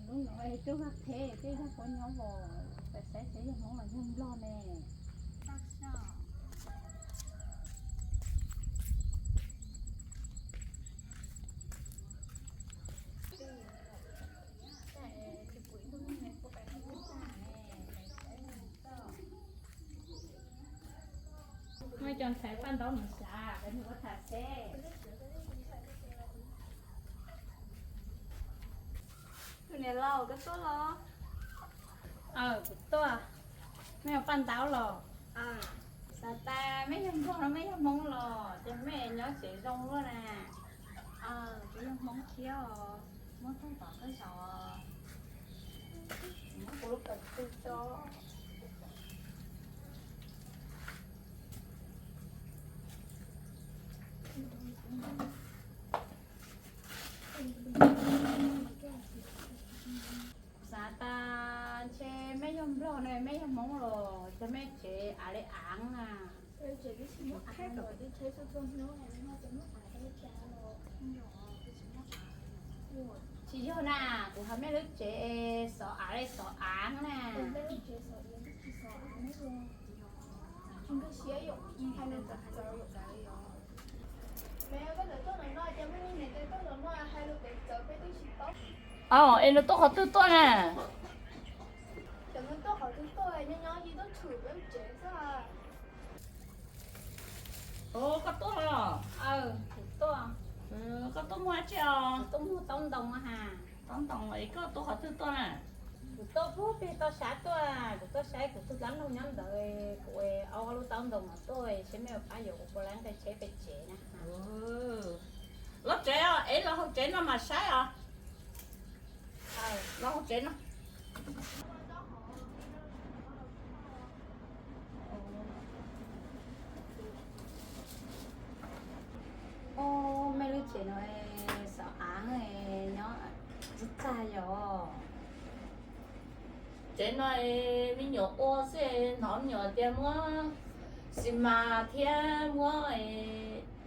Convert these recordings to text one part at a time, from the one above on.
Hnub no es tuaj vaj qhev tej zog puas nyob vos, pais saib seb yog Hmoob los yog Nplog ne. Muaj cov ntxhais paj ntaub mus xav, peb mus ua tham seb. Tus niam laus, koj tuaj los? Aw, kuv tuaj. Mej ua paj ntaub los? Xav tas mej yog Nplog los mej yog Hmoob los, ces mej nyob tsev zoo luaj na. Kuv yog Hmoob thiab os, muab thooj tom koj zaum. Muab kuv lub kaum tw tso. Kuv xav tas ntshe mej yog Nplog ne, mej yog Hmoob los, cas mej tsev av li av na. Tsis yog na, kuv hais mej lub tsev xov av li xov av na. Os, es nws tuaj qhov twg tuaj na? Os, koj tuaj los? Aw, kuv tuaj. Koj tuaj muag dab tsi os? Kuv tuaj muag taub ntoo ha. Taub ntoo, es koj tuaj qhov twg tuaj na? Kuv tuaj puag pem toj sab tuaj, kuv tuaj saib kuv tus dab laug nyob ntawd, kuv ua ob lub taub ntoo no tuaj, seb mej ua pab yuav kuv puas laib nqe tsheb pem tsev na. Los tsev os, es los hauv tsev no mas saib os. Los hauv tsev no. Os, mej lub tsev no xov av nyob txog txag yom. Tsev no me nyuam ua xwb, hnov me nyuam tias muab xi mas thiab muab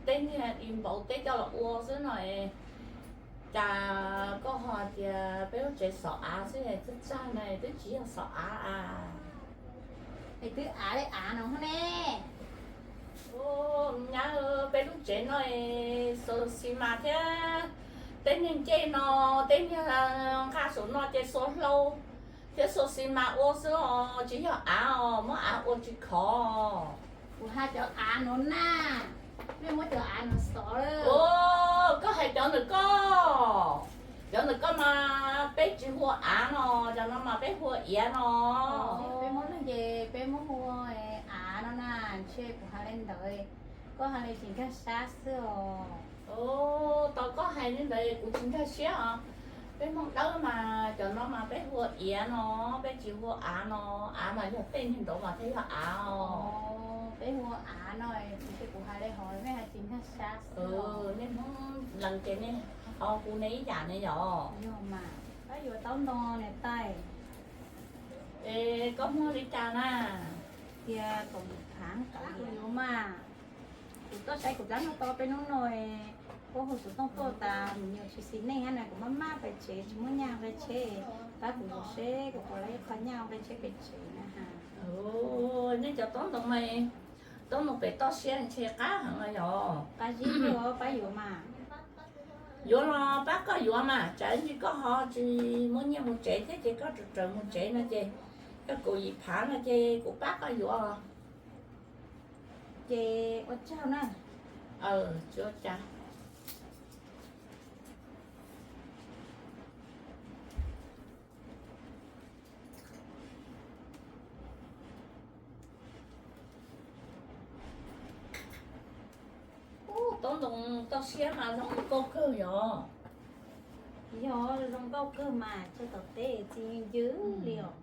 tej niag i npaum teb coj los ua xwb no. Cas koj ho tias peb lub tsev xov av xwb, txaj txag na, twb tsis yog xov av a. Es twb av li av no ne. Nyab, peb lub tsev no xuas xi mas thiab tej niag ncej no, tej niag nqaj saum no ces xuas hlau thiab xuas xi mas ua xwb os, tsis yog av os, muab av ua tsis khov. Kuv hais cov av no na, mej muab cov av no xov lawm. Koj hais cov ntawm koj, cov ntawm koj mas peb tsis hu ua av no, cov no mas peb hu ua iav no. Peb Hmoob neej ces peb muab hu ua av no na, ntshe kuv hais li ntawd, koj hais li tsis nkag siab xwb os. Tau koj hais li ntawd kuv tsis nkag siab os. Peb Hmoob Dawb mas cov no mas peb hu ua iav no, peb tsis hu ua av no. Av mas yog tej niag nraud mas thiaj yog av os. Peb hu ua av no, kuv hais li hov nej hais tsis nkag siab xwb. Nej Hmoob Lees ces nej hu nej ib yam ne yom. Yog mas, pab yuav taub ntoo niam tais. Es koj muag li cas na? Tias kaum yim phav, kuv yuav mas. Kuv tuaj saib kuv dab laug tau peb hnub no, kuv hu xov tooj tuaj tas mus nyuam tsis xis neej na, kuv maj maj pem tsev tsis muaj nyaj nqe tsheb, pab kuv yuav seb kuv puas laib ib qho nyaj nqe tsheb pem tsev na ha. Nej cov taub ntoo mas, taub ntoo pem toj siab ntshe qab heev yom. Qab zib os, pab yuav mas. Yuav los pab koj yuav mas, tsam ib ntsis koj ho tsis muaj nyiaj mus tsev thiab ces koj raws raws mus tsev no ces, koj kaum yim phav no ces kuv pab koj yuav. Ces ua tsaug na. Tsis ua cas. Ub, taub ntoo toj siab mas zoo nkauj kawg yom. Yog zoo nkauj kawg mas txog tom teb txi ncw li os.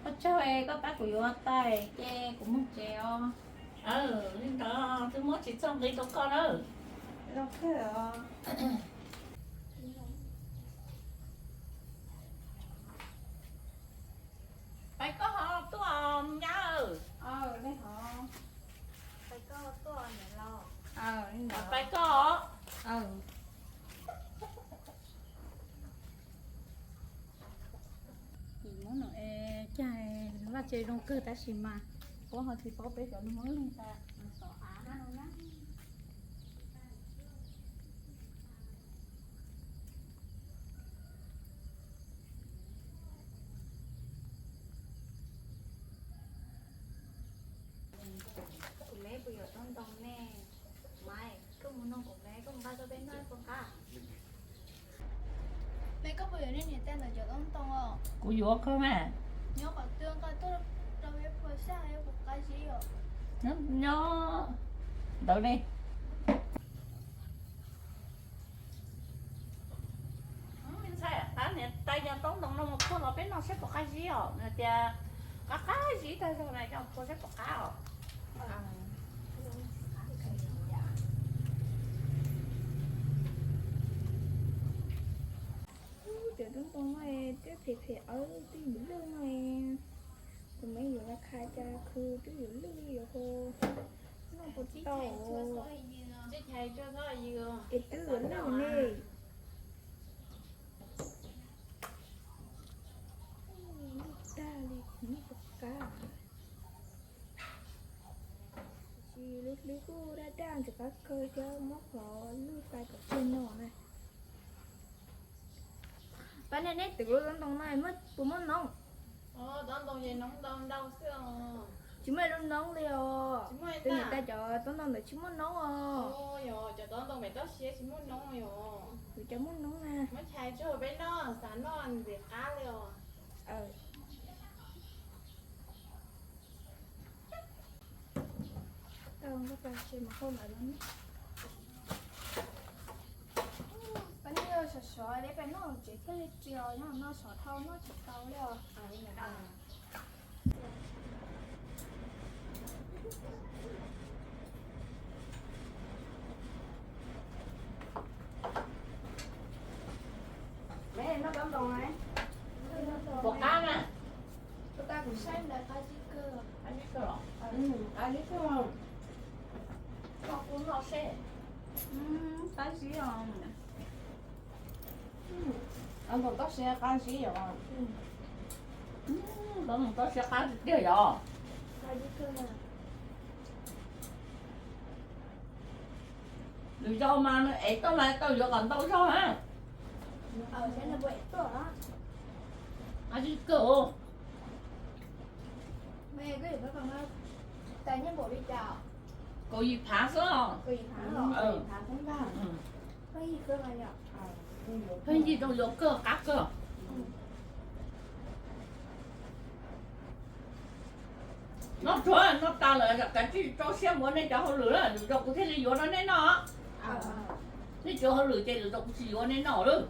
Ua tsaug es koj pab kuv yuav tas ces kuv mus tsev os. Li ntawd twb muab tsis txog nqi rau koj nawb. Zoo kawg os. Pais koj ho tuaj nyab. Pais koj. Ces zoo kawg tab sis mas ua ho tsis paub peb cov Hmoob leeg tas tom av no na. Kuv me puas yuav tau ntoo ne? Maiv, koj mus nug kuv me, koj mus nqa rau peb noj puas qab? Me, koj puas yuav nej niam tais ntawm cov toob ntoo os? Kuv yuav kawg mas. Nyob qhov twg nqa tuaj rau peb phua saib puas qab zib os. Nyob ntawd ne. Ntxhais, qab niam tais cov toob ntoo no mus phua los peb noj saib puas qab zib os. Nws tias qab qab zib tag zog na, coj mus phua saib puas qab os. Cov toob ntoo no twb phem phem, twb yuav lwj no. Kuv me yuav los kha cas khwv twb yuav lwj yuav ho noj puas tau. Es twb yuav lwj ne. Lwj tag li, noj puas qab. Tab sis lub hlwb kuj daj daj ntxim qab kawg thiab, muab qhov lwj tais kom tseg no na. Pab nej, neb twv lub toob ntoo no puas muaj noob? Tsis muaj lub noob li os. Tus niam tais cov toob ntoo ntawd tsis muaj noob os. Kuv cov muaj noob na. Tau, nkauj pais tsis mus hauj lawm no ne. Pab nej, sov sov deb pais noj tsev thiaj li ris os, yog no sov dhau noj tsis tau li os. Puas qab na? Puas qab, kuv saib ntawd qab zib kawg. Qab zib kawg los? Qab zib kawg. Koj kuj noj seb. Qab zib os. Tau ntoo toj siab qab zib os. Tau ntoo toj siab qab tiag tiag yog. Lwm zaus mas nws ev tuaj mas tau yuav kom ntau zaug na. Qab zib kawg. Kaum yim phav xwb os. Pheej yig zoo yuav kawg qab kawg. Noj tsuag noj tas lawm kav tsij tso siab mus ua nej cov hauj lwm, lwm zaus kuv thiaj li yuav rau nej noj. Nej tsis ua hauj lwm ces lwm zaus kuv tsis yuav nej noj lawm.